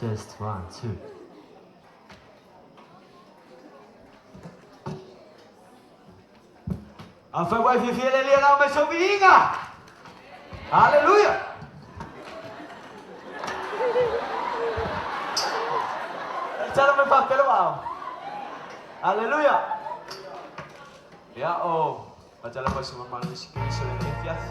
Test 1, 2. Afai ua e fiafia i le Alii alao mai sau viiga. Haleluia! Tala mai faapea lou aao. Haleluia! Ia o faatalofa i se mamalu i si Keriso i lenei afiafi.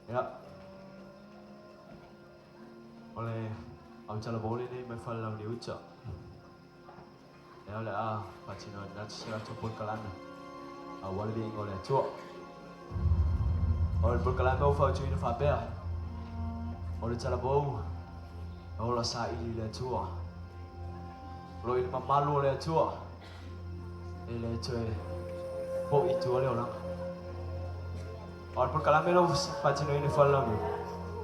Ia. O le autalavou lenei mai Falelauni Uta. Ia o le a faatino atu se latou polokalame aua le viiga o le Atua. O le polokalame ua fautuaina faapea, o le talavou e ola saili i le Atua. O lo o i le mamalu o le Atua e le toe foi i tua le olaga. O le polokalame lea ua faatinoina i Falelauniu,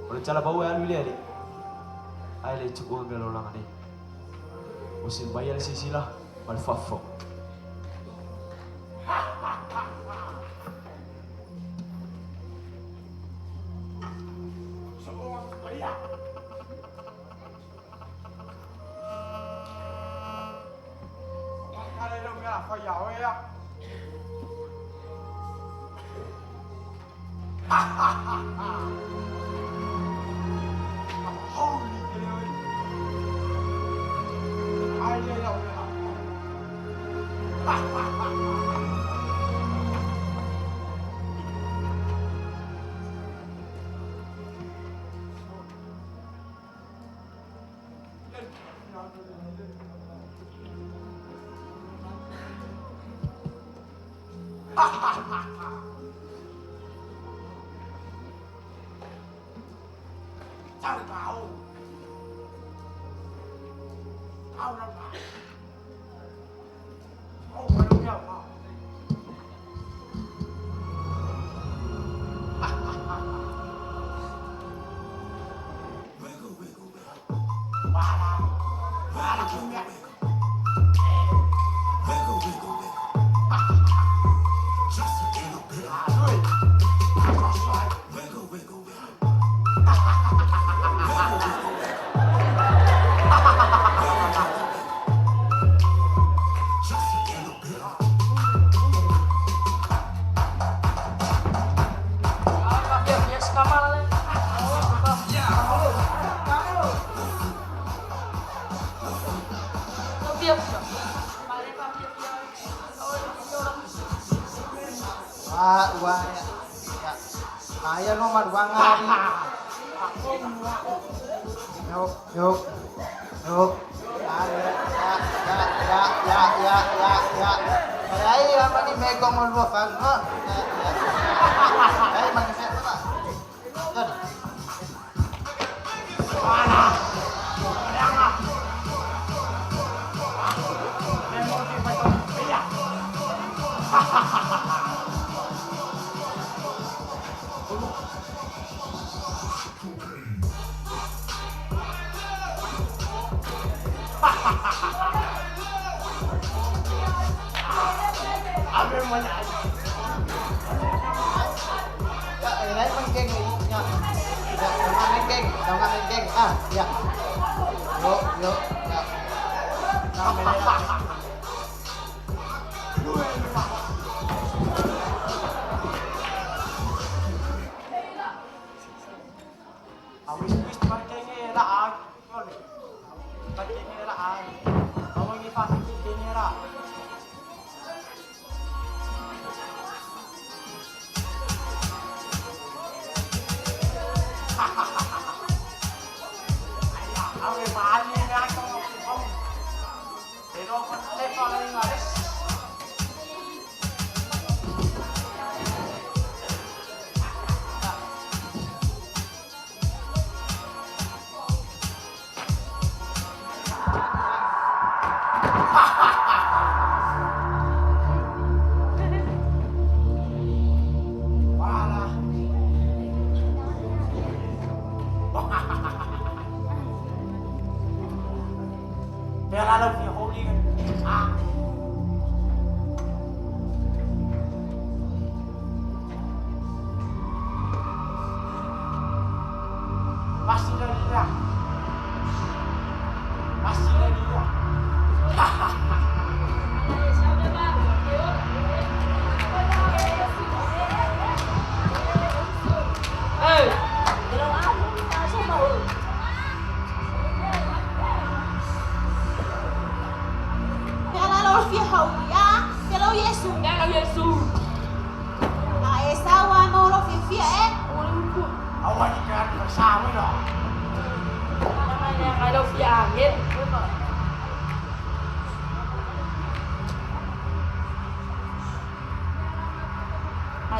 o le talavou e alu i le Alii, ae le tuua mea o le olaga nei. Ua sili mai le silasila ma le faafofoga.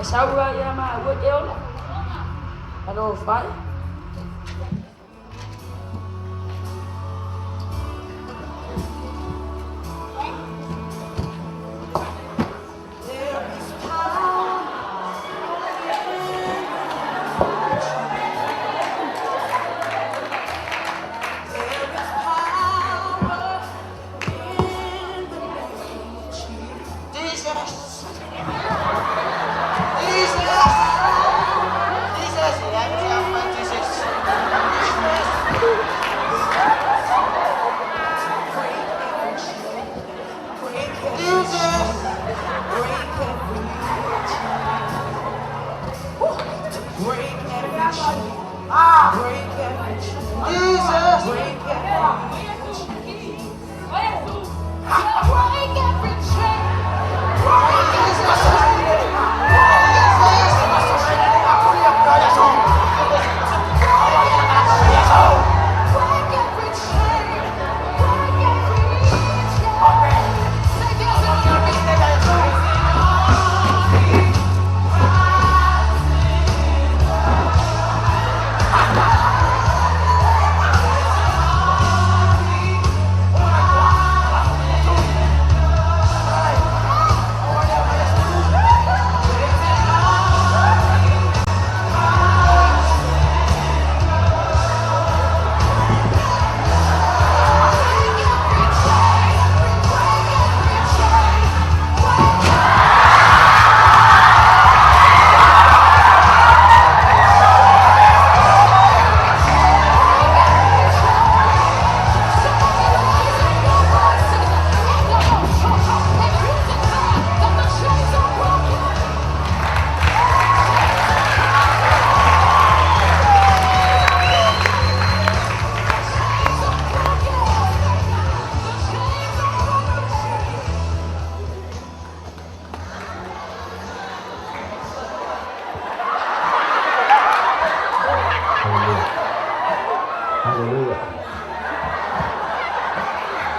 E sau la ia maua e te ola. Alofa e. Haleluia.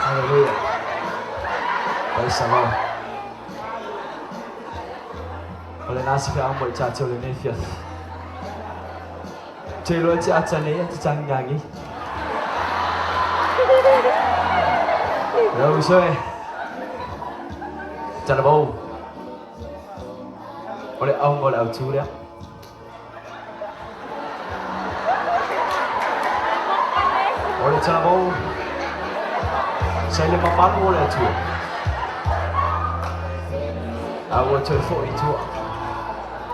Haleluia. Praise the Lord. O le nasi ka amo i tātou le nei fiafi. Te iloa te ata nei a te tangi. Lau uso e. Talavou. O le auga o le autū lea. O le talavou. Sa i le mamalu o le Atua. A ua toe fo'i i tua.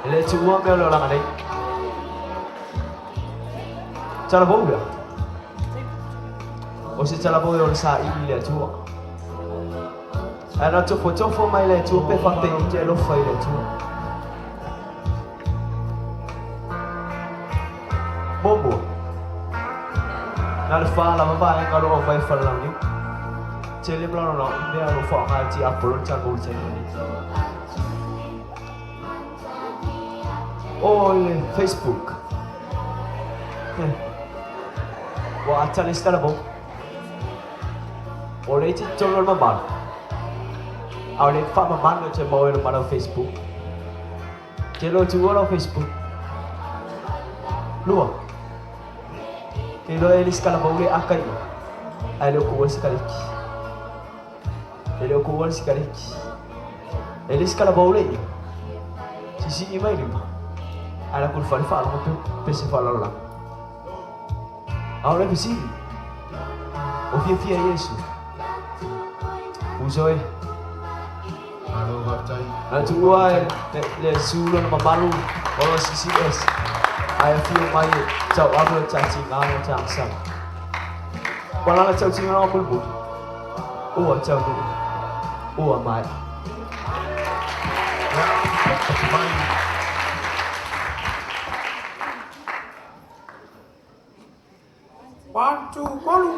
E le tuua mea o le olaga nei. Talavou lea. O se talavou e o le saili i le Atua. Ae na tofotofo mai le Atua pe faapei te alofa i le Atua. Muamua. Na le fa lava vaega o lo o aumai falalauniu. Tele ma laolao i mea o lo o faaaoga e le tiapolo le talavou i le taimi lenei. O le Facebook. Ua ata le isi talavou. O le iti totonu o le mamalu. A o le faamamalu e toe maua ai ma lau Facebook. Te iloa tuua lau Facebook. Lua. Te iloa e le isi talavou le aka i o. Ae le o kuua le sikaleki. E le o kuua le sikaleki. E le isi talavou le i o. Sisii mai lima. Ae la kulufale faalogo pe pese faalalolagi. A o le fesili. O fiafia Iesu. Uso e. Malo faafetai. Na tuua e le Iesu lona mamalu o lo CCS. Ae afio mai e tauave o le tautiga ma le agasala. Ua lana tautiga lava mulimuli. Ua taunuu. Ua maea. Ia, mai. One, two, tolu.